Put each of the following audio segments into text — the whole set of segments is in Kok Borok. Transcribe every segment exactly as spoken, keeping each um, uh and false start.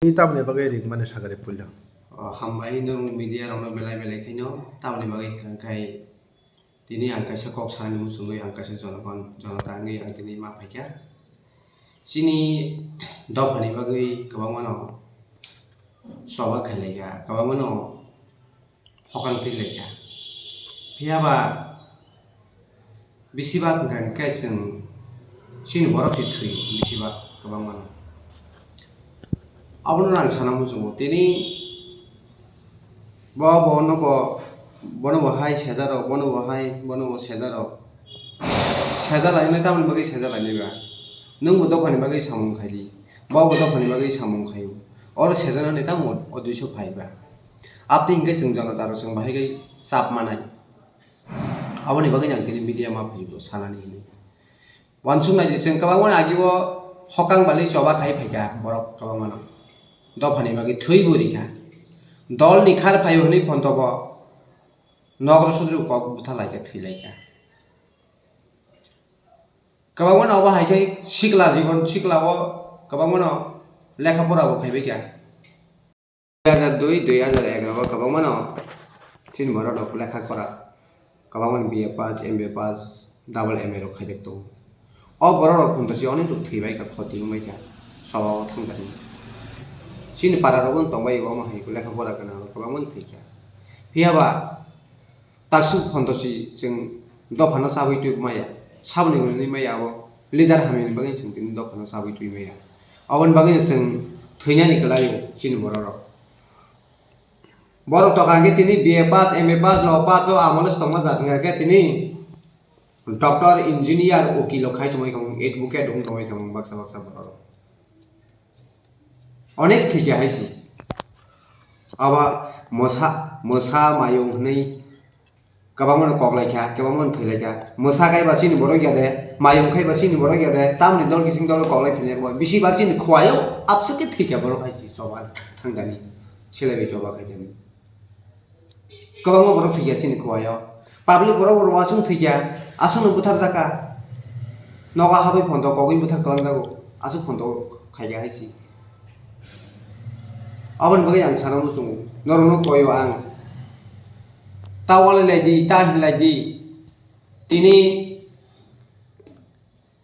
Ni tamni bagwi ring mani sagari puila. O, hambai norokni media rokno belai belai khaino tamni bagwi hwnkha khe tini ang kaisa kok sanani muchungwi ang kaisa jonogon, jonota wngwi ang tini ma phaikha. Chini dophani bagwi kwbangmano choba khailaikha, kwbangmano hokang twilaikha. Phiya ba besibak hwnkha khe chwng chini borok se thwi besibak kwbangmano. Abono ang sana muchungo tini bo bono bo, bono bo hai sejaro, bono bo hai, bono bo sejaro. Seja lainai tamoni bagwi seja lainai ba? Nwng bo dophani bagwi samung khai di, bo bo dophani bagwi samung khaio. Oro sejanani tamo o duiso phai ba? Aboni hwnkhe chwng jonota rok chwng bahai khe chap manai. Aboni bagwi ang tini media ma phaibo sanani hwnwi. Uansuk nai di, chwng kwbangmani agi-o hokang balwi choba khai phaikha borok kwbangmano. Dophani bagwi thwi bo rikha. Dolni khar phaibo hwnwi phontobo nogor sodri kok butha laikha, thwi laikha. Kwbangmano obo hai khe sikla jibon, sikla-o kwbangmano lekha pora bo khaibai kha. Dui hazar dui, dui hazar egaroh o kwbangmano chini borok rok lekha pora, kwbangmani B A pass, M B A pass, double M A rok khaijak tongo. O borok rok phunto se onek rok thwi bai kha, khoti wng bai kha, choba o thang thani. Chini para rok wng tong bai, omo hai lekha pora gwnang rok kwbangmani thwi kha. Phiya ba Taksuk phonto si chwng dophano chabwi twi maya, saboni hwnwi maya abo leader hamyani bagwi chwng tini dophano chabwi twi maya. Aboni bagwi chwng thwinani kwlaio chini borok rok. Borok tokha hwnkhe tini B A pass, M A pass, law pass o amolo se tongma jat wngkha khe tini doctor, engineer, ukilo khai tongwi kha, advocate wng tongwi kha baksa baksa borok rok. Onek thwikha hai se. Abo mwsa, mwsa mayung hwnwi kwbangmano koklaikha, kwbangmano thwilaikha. Mwsa kaiba chini borok ya de, mayung kaiba chini borok ya de, tamoni dol kising dolo koklai thwinairokba bisi bak chini khowaio abswk khe thwikha borok hai se choba thangdani, selaibai choba khaidani. Kwbangma borok thwikha chini khowaio. Public borok rok aswk thwikha, aswkno butharjakha. Nogo habwi phonto kogwi buthar kwlangjago, aswk phonto khaikha hai se. Aboni bagwi ang sana muchungo, norokno koio ang. Ta walai lai di, ta hin lai di. Tini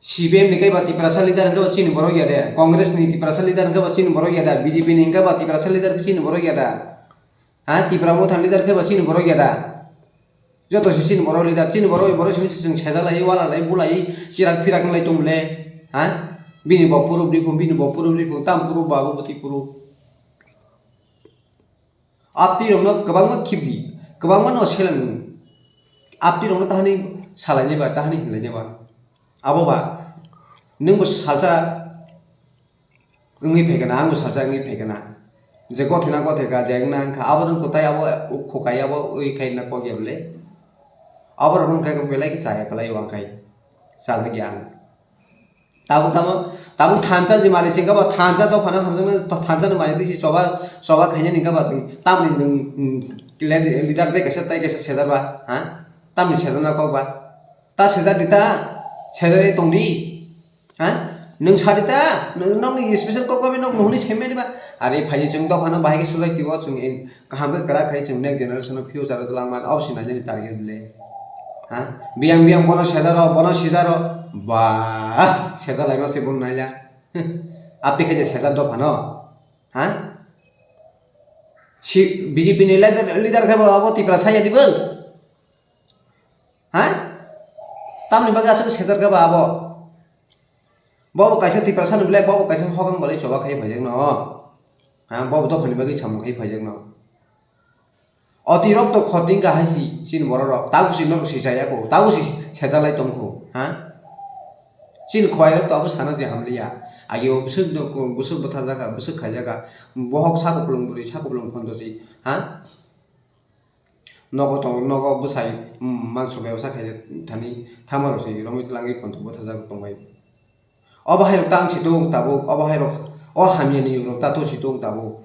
C P M ni kaiba Tiprasa leader hwnkhe ba chini borok ya de, Congress ni Tiprasa leader hwnkhe ba chini borok ya da, B J P ni hwnkhe ba Tiprasa leader chini borok ya da. Ha, Tipra Motha leader khe ba chini borok ya da? Joto se chini borok leader, chini borok, borok simi se chwng seja lai, wala lai, bulai, chirak phirak wng lai tong le. Ha? Bini bo purub riphu, bini bo purub riphu, tam purub ba, abo bwtwi purub. Aptwi rokno kwbangma khibdi, kwbangma no seleng. Aptwi rokno tahani salainai ba, tahani hinlainai ba. Abo ba, nwng bo salsa wngwi phaikha na, ang bo salsa wngwi phaikha na. Je gothena gotheka, je wngna wngkha, abo nwng kwtai, abo khokai, abo wi khai na kok ya bwle. Abo rok wngkha belai khe chaya kwlai, wngkhai chajak ya ang. Tabuk tamo, tabuk thansa je mani singkha ba, thansa dophano hamjakma, thansa ni mani tisi choba, choba khainani wngkha ba chwng tamni nwng, mm, leader tei kaisa, tei kaisa sejar ba, ha? Tamni sejarna kok ba? Ta sejar di ta, sejarwi tong di. Ha? Nwng sa di ta, nwng, nokni special kok ba, nokni hwnwi saimani ba? Are phaidi chwng dophano bahai khe sujak twibo, chwng kaham khe kwrak khai chwng next generation o future o twlang man, abo se nainani target le. Ha? Biyang biyang bono sejaro, bono sijaro. Ba, seja laima se bono naila. Api khe je seja dophano. Ha? Si, B J P ni leader, leader khe bo abo Tiprasa ya di bwng. Ha? Tamni bagwi aswk sejar khe ba abo? Bo bo kaisa Tiprasa ni belai, bo bo kaisa hokang balai choba khai phaijak no. Ha, bo bo dophani bagwi samung khai phaijak no. Oti rok to khoting ka hai si, chini borok rok. Tabuk si norok si chaya ko, tabuk si sejalai tong kho. Ha? Chini khowai rok to abo sana je hamliya. Agi o bwswk no, bwswk bwthar jaka, bwswk khaijaka. Bohok sakupulung bwrwi, sakupulung phondo si. Ha? Nogo tongo, nogo bwsai, mm, mangso bebsa khaijak thani, thamarok se romwi twlangwi phantok bwthajak tongbai. Obo hai rok tang si tung tabuk, obo hai rok, o hamya ni rok ta to si tung tabuk.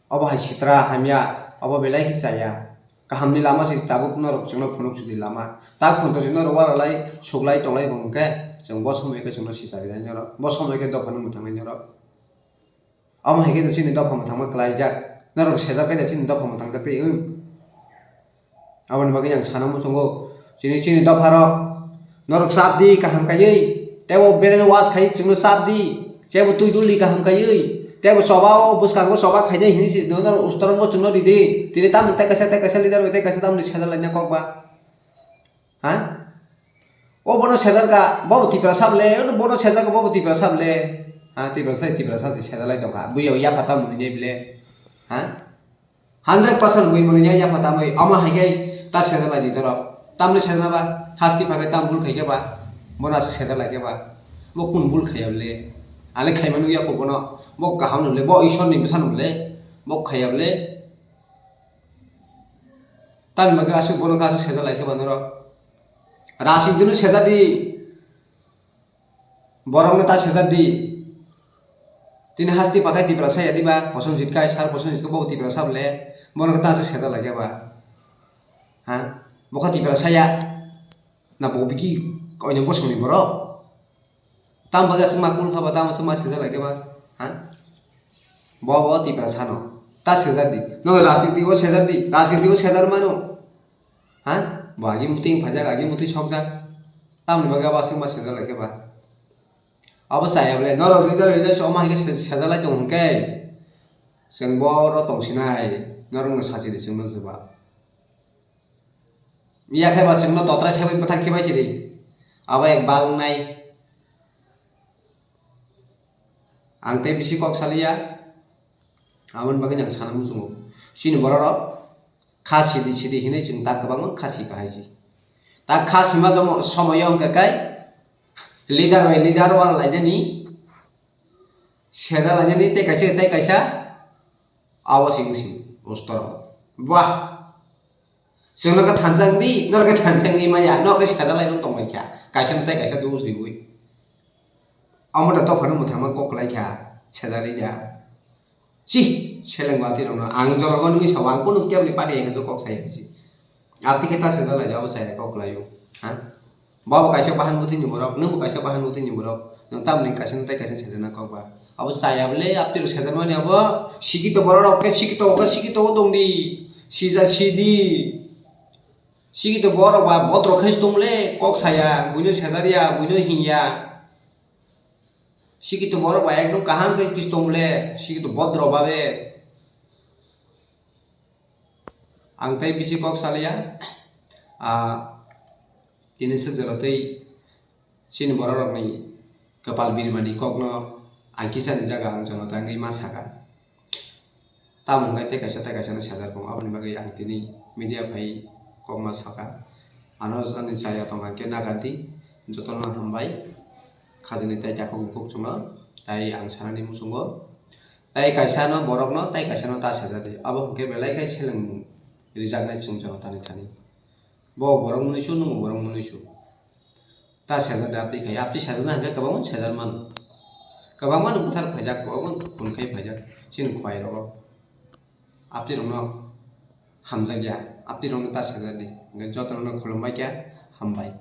Obo hai sitra hamya, obo belai khe chaya. Kaham ni lama se tabuk norok chwngno phunuk sidi lama. Tak phunto si norok walai, suklai, tonglai hwnkhe, chwng bo somoi khe chwngno si chari nai norok. Bo somoi khe dophano mwthang nai norok. Omo hai khe chini dopha mwthangma kwlaijak. Norok sejak khe chini dopha mwthang jak twi wng. Aboni bagwi ang sana muchungo, chini, chini dopharok, norok chap di kaham kaiwi, teibo brain wash khai chwngno chap di, teibo twi dul di kaham kaiwi, teibo choba o bwskango choba khainai hinwi se norok ustorongo chwngno ridi, tini tamni tei kaisa, tei kaisa leader bai tei kaisa tamni sejak laina kok ba. Ha? O bono sejak ka, bobo Tiprasa bole, o bono sejak ka, bobo Tiprasa bole. Ha, Tiprasa, Tiprasa se sejak lai tongkha. Buiyo yapha tamo hinwi bole. Ha? Hundred percent bui mwnwi ya yapha tamwi, omo hai khe ta sejak lai di norok. Tamni sejak ba, hasti phagai tam bul khai khe ba, bono aswk sejak lai khe ba. Bo kun bul khaiya bole? Ale khaima nukya kho bono. Bo kaham no le, bo Ishwar ni bwsa no le, bo khaiya bole. Tamni bagwi aswk bono khe aswk sejak lai khe ba norok. Rasing khe no sejak di. Borokno ta sejak di. Tini hasti pakhai Tiprasa ya diba, Prosenjit kai, sir Prosenjit ko bo Tiprasa bole, bono ta se sejak lai ba. Ha? Bo kha Tiprasa ya. Na bo biki koino bosongni borok. Tam bagwi aswk ma kul kha ba, tam aswk ma sejak lai ba. Ha? Bo bo Tiprasa no. Ta sejak di. No rajniti o sejak di. Rajniti o sejak mano. Ha? Bo agi muti phaijak, agi muti sokjak. Tamni bagwi abo aswk ma sejak lai khe ba. Abo chaya bole, norok leader leader se omo hai khe se-, sejak lai tong hwn khe, chwng boro tong sinai, norok no sachi di chwngno jwbab. Iya khe ba chwngno totrai sabai bwthar khe bai sidi. Abo ek bal wngnai. Ang tei bisi kok saliya. Aboni bagwi ang sana muchungo. Chini bororok kha sidi sidi hinwi chwng ta kwbangma kha si kahai si. Ta kha sima jomo somoyo hwnkhe kai leader bai leader wala lainani, sejak lainani tei kaisa tei kaisa abo sing sing ustorok. Wah! Chwngno khe thansa wng di, norok khe thansa wngwi maya, norok khe sejak lai tong lai kha. Kaisa tei kaisa dubu swiwi. Omo da dophano mwthangma kok kwlai kha, sejak lai da. Chi, seleng bati rokno ang jorogo nungwi sao, ang kunu kebni party hai khe kok sai si. Apni khe ta sejak lai da, abo sai kok kwlai o. Ha? Bo bo kaisa bahan bwtwi ni borok, nwng bo kaisa bahan bwtwi ni borok, nwng tamni kaisa nwng tei kaisa sejana kok ba. Abo chaya bole, apni rok sejar mani abo, sikito borok rok khe sikito, khe sikito o tong di, sija sidi. Sikito borok ba botrok khai tong le, kok saya, buino sejar ya, buino hin ya. Sikito borok ba ekdom kaham khe kis tong le, sikito bodro ba be. Ang tei bisi kok saliya, ah, tini swk jora tei chini borok rokni kwpal birmani kokno ang kisani jaga ang jono tangwi ma saka. Tamo wngkha tei kaisa tei kaisa no sajak tongo, aboni bagwi ang tini media phai kokma saka. Ano ani chaya tongkha khe nagar di, jotono hambai. Khajani tei takhuk bukhuk chwngno, tei ang sanani muchungo. Tei kaisa no borok no, tei kaisa no ta sajak di. Abo hwnkhe belai khe seleng rijaknai chwng jono tani thani. Bo borok mwnwi su, nwng borok mwnwi su. Ta sajak di, aptwi khai, aptwi sajak na hwnkhe kwbangma sajak mano. Kwbangma no buthar phaijak, kwbangma phun khai phaijak. Chini khwai rogo. Aptwi rokno hamjakya, aptwi rokno ta sajak di. Hwnkhe joto rokno khulumbai khe hambai.